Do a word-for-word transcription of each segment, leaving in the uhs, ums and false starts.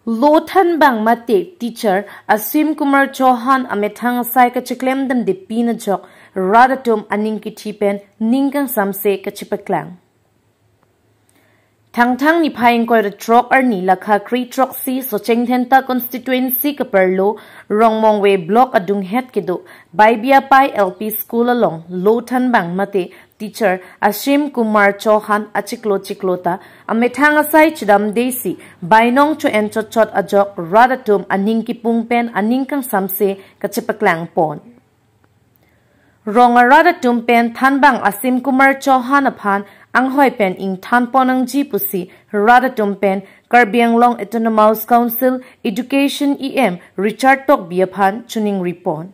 Lo thanbang mate teacher Asim Kumar Chauhan amethang asai kacheklemdamde pin ajok rat atum aning kithi pen ning kangsamse kachepaklang. Thangthang niphai ingkoi ra throk arni lakha kre throksi Socheng Dhenta constituency kaparlo Rongmongve block adunghet kedo Baibiapai L P school along lo thanbang mate teacher Asim Kumar Chauhan achiklo chiklo ta amethang asai chedamdesi bainong cho-en chotchot ajok rat atum aning kipung pen aning kangsamse kachepaklang pon. Rong arat atum pen thanbang Asim Kumar Chauhan aphan anghoi pen ingthan pon nangji pusi rat atum pen Karbi Anglong Autonomous Council Education E M Richard Tokbi aphan choningri pon.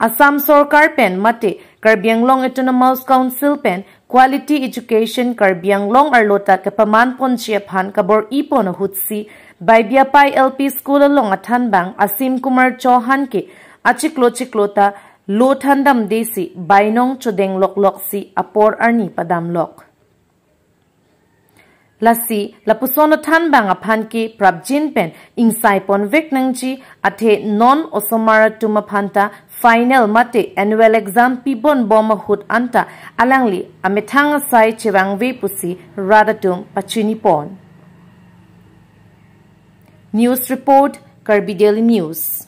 Assam Sorkar pen mate Karbi Anglong Autonomous Council pen Quality Education Karbi Anglong arlo ta kepaman ponji aphan kabor-i pon ahutsi Baibiapai L P school along athanbang Asim Kumar Chauhan ke achiklo chiklo ta lo thandamdesi bainong chodeng lokloksi apor arni padamlok. Lasi lapuson athanbang aphan ke prapjin pen ingsai ponvek nangji, athe non osomar atum aphan ta final mate annual exam pibonbom ahut anta alangli amethang asai chevangve pusi rat atum pachini pon. News report, Karbi Daily News.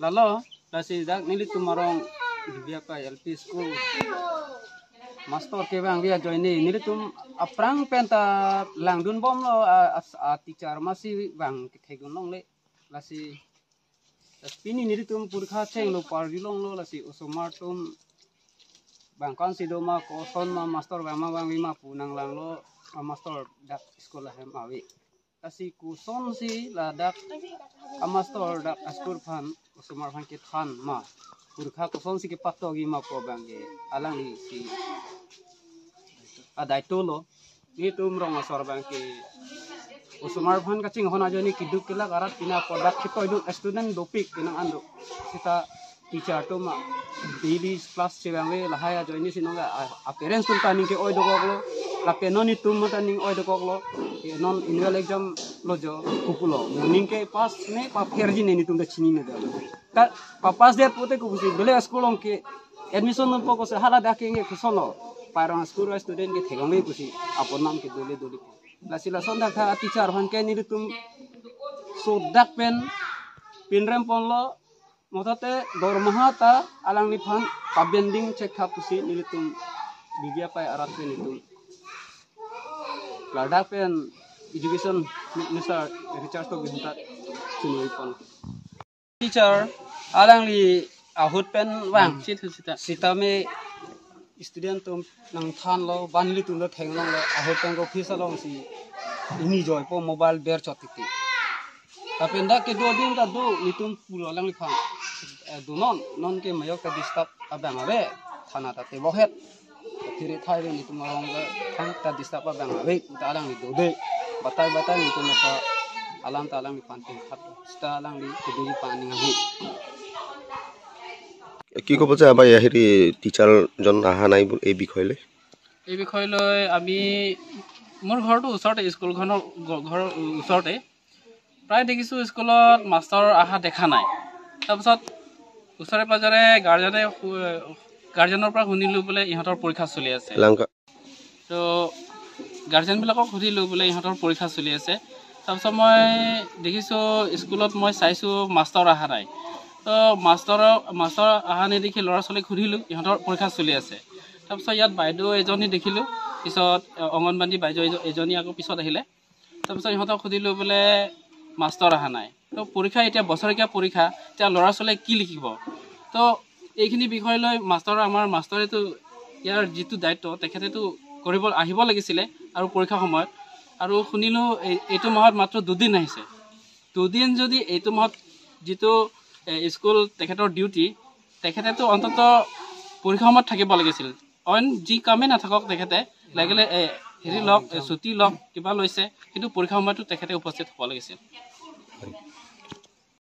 Lalo, lasi dak nelitum arong Baibiapai L P school master kevangve ajoine nelitum aphrang pen ta langdunbomlo, a, a, a teacher masi vang kethekdun longle. Lasi, lasi pini nelitum porikha chenglo pardi longlo, lasi osomar atum bang ko-ansi do ma, koson ma, master vang ma vangve ma pu nanglanglo, a master dak school ahem ave. Lasi kosonsi ladak a master dak a school aphan osomar aphan kethan ma, porikha kosonsi kepatokji ma pu abang ke alanglisi adaitolo. Nelitum rong asor abang ke osomar aphan kachinghon ajoine keduk kelak arat pina kodak ketoidun student dopik penang ando. Seta teacher atum ma daily class chevangve, lahai ajoinesi nonke a, a parents atum ta aning ke-oi dokoklo. Lapen non nelitum ta aning oi dokoklo. Ke non annual exam lo jo, kopulo, mo aning ke pass ne papherji ne nelitum ta chinine dolo. Ta papassdet pute kopusi bele school along ke admission dunpo kosi hala dak ke nge kosonlo. Parang school student ke thekongve pusi apor nam ke dole dole. Lasi lason dak tha teacher aphan ke nelitum sodak pen pinrem ponlo, mothot te dormaha ta alangliphan pabending chek tha pusi nelitum Baibiapai arat pen nelitum ladak pen Education Minister Richard Tokbi ahut ta chini pon. Teacher alangli ahut pen vang. Hmm. Chit hu sita. Sitame student atum nangthanlo, bang nelitum ta theklonglo, ahut pen office alongsi ini joipo mobile ber chot titi. Lapen dak kedo adin ta do, nelitum pulo alangliphan. Eh, do non, nonke majok ta disturb abang ave, thana ta tebohet. Phiri thai ave nelitum arong ke thang ta disturb abang ave, ta alangli dode. Batai batai nelitum ta alam ta alangliphan tingkhat. Sita alangli kedoji pu aning ahu. কি ক'ব যে আমাৰ হেৰি টিচাৰজন অহা নাই এই বিষয় লৈ? এই বিষয় লৈ আমি, মোৰ ঘৰটো ওচৰতে, স্কুলখনৰ ঘ-, ঘৰৰ ওচৰতে। প্ৰায় দেখিছোঁ স্কুলত মাষ্টৰ অহা দেখা নাই। তাৰপিছত ওচৰে পাজৰে গাৰ্জেনে শু-, গাৰ্জেনৰ পৰা শুনিলোঁ বোলে ইহঁতৰ পৰীক্ষা চলি আছে। লাংকা। তো গাৰ্জেনবিলাকক সুধিলোঁ বোলে ইহঁতৰ পৰীক্ষা চলি আছে। তাৰপিছত মই দেখিছোঁ স্কুলত মই চাইছোঁ মাষ্টৰ অহা নাই। তো মাষ্টৰৰ, মাষ্টৰ অহা নেদেখি ল'ৰা ছোৱালীক সুধিলোঁ ইহঁতৰ পৰীক্ষা চলি আছে। তাৰপিছত ইয়াত বাইদেউ এজনী দেখিলোঁ, পিছত অংগনবাদী বাইদেউ এজ-, এজনী আকৌ পিছত আহিলে। তাৰপিছত ইহঁতক সুধিলোঁ বোলে মাষ্টৰ অহা নাই। তো পৰীক্ষা এতিয়া বছৰেকীয়া পৰীক্ষা, এতিয়া ল'ৰা ছোৱালীয়ে কি লিখিব? তো এইখিনি বিষয় লৈ মাষ্টৰ, আমাৰ মাষ্টৰেতো ইয়াৰ যিটো দায়িত্ব তেখেতেতো কৰিব, আহিব লাগিছিলে আৰু পৰীক্ষা সময়ত। আৰু শুনিলোঁ এই, এইটো মাহত মাত্ৰ দুদিন আহিছে। দুদিন যদি এইটো মাহত যিটো, এ, স্কুল তেখেতৰ ডিউটি, তেখেতেতো অন্ততঃ পৰীক্ষা সময়ত থাকিব লাগিছিল। অইন যি কামেই নাথাকক তেখেতে, লাগিলে, এ, হেৰি লওক, এ, ছুটি লওক, কিবা লৈছে, কিন্তু পৰীক্ষা সময়তো তেখেতে উপস্থিত হ'ব লাগিছিল।